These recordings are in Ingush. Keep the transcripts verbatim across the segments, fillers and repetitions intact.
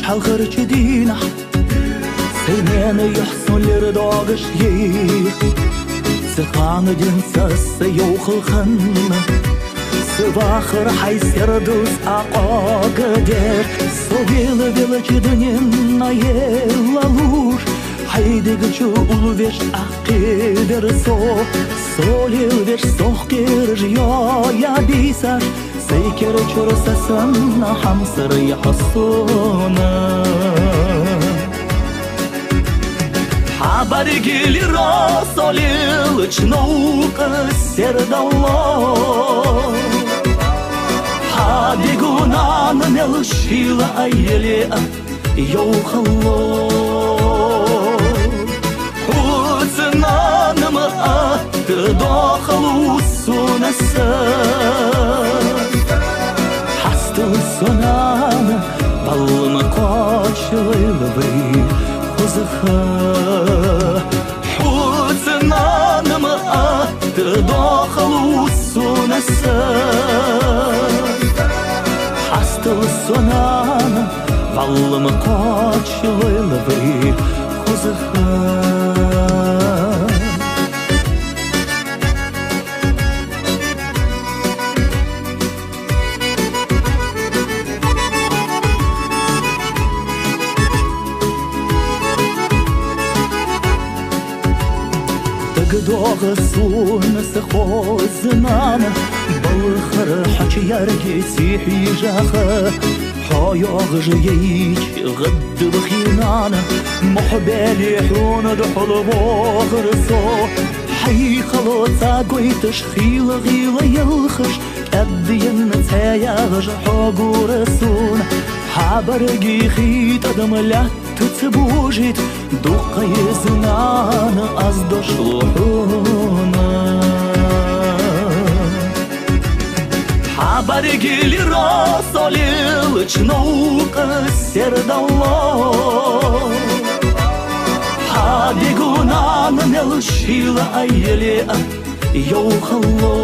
хьалхарча дийнахьа сай наьна юхь сона лер доагӀаш йий. Цу хана денз са йовхал хинна са вахар хьай сердалца Ӏокъоагадаьр. Со вела-велача дунен наелла луш, хьай дега чу улвеш Ӏохкхийтар со. Со лелавеш сох кхераш йоаяь бийсаш, сай кера чура са санна хьамсара я хьо сона. Хьа бӀаргий лира со лелача новкъа сердал ло. Хьа дега нана мел шийла айяле а йовхал ло. Хьоца, нана, ма атта дохалу сона са. Хьастал со, нана, баллама кхоачалойла вай хозаха. Хьоца, нана, ма атта дохалу сона са. Хьастал со, нана, баллама кхоачалойла вай хозаха. ДагадоагӀа сона са хоза, нана, балхара хьача ярге сий хьежаха. Хьо йоагӀаш яйча гӀаддабахе, нана, мохь баьле хьона духьал воагӀар со. Хьай хало ца гойташ, хийла-гӀийла ялхаш, кӀаьддаенна цхьаь ягӀаш хьо гура сона. Хьа бӀаргий хий тӀадам лаьтта ца божийт, дукха еза, нана, аз дош лу хьона. Хьа бӀаргий лира со лелача новкъа сердал ло. Хьа дега нана мел шийла айяле а йовхал ло.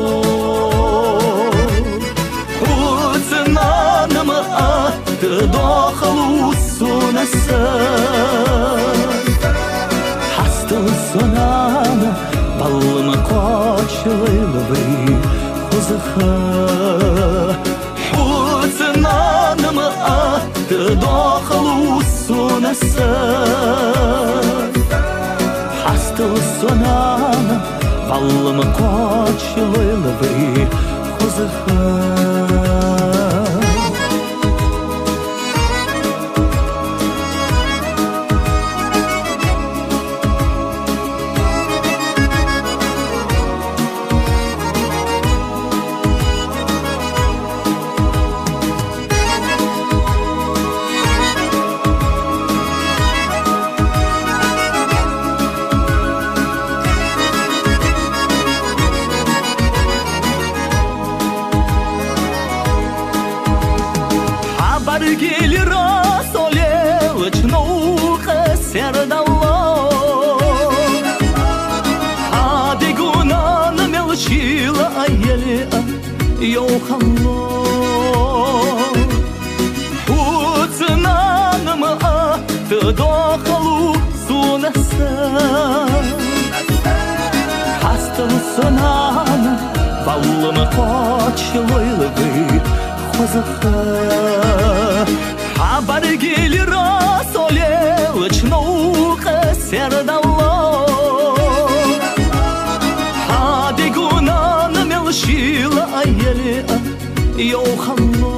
Хьоца, нана, ма атта дохалу сона са. Хьастал со, нана, баллама кхоачалойла вай хозаха. Хьоца, нана, ма атта дохалу сона са. Хьастал со, нана, баллама кхоачалойла вай хозаха. Хьа бӀаргий лира со лелача новкъа сердал ло. Хьа дега нана мел шийла айяле а йовхал ло. Хьоца, нана, ма атта дохалу сона са. Хьастал со, нана, баллама кхоачалойла вай хозаха. Хьа бӀаргий лира со лелача новкъа сердал ло. Хьа дега нана мел шийла айяле а йовхал ло.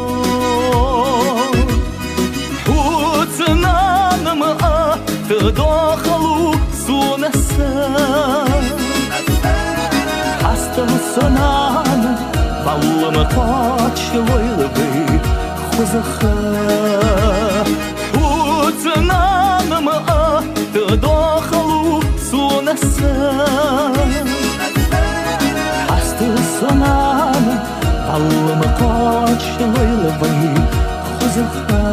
Хьоца, нана, ма атта дохалу сона са. Хьастал со, нана, баллама кхоачалойла вай хозаха. Хьоца, нана, ма атта дохалу сона са. Хьастал со, нана, баллама кхоачалойла вай хозаха.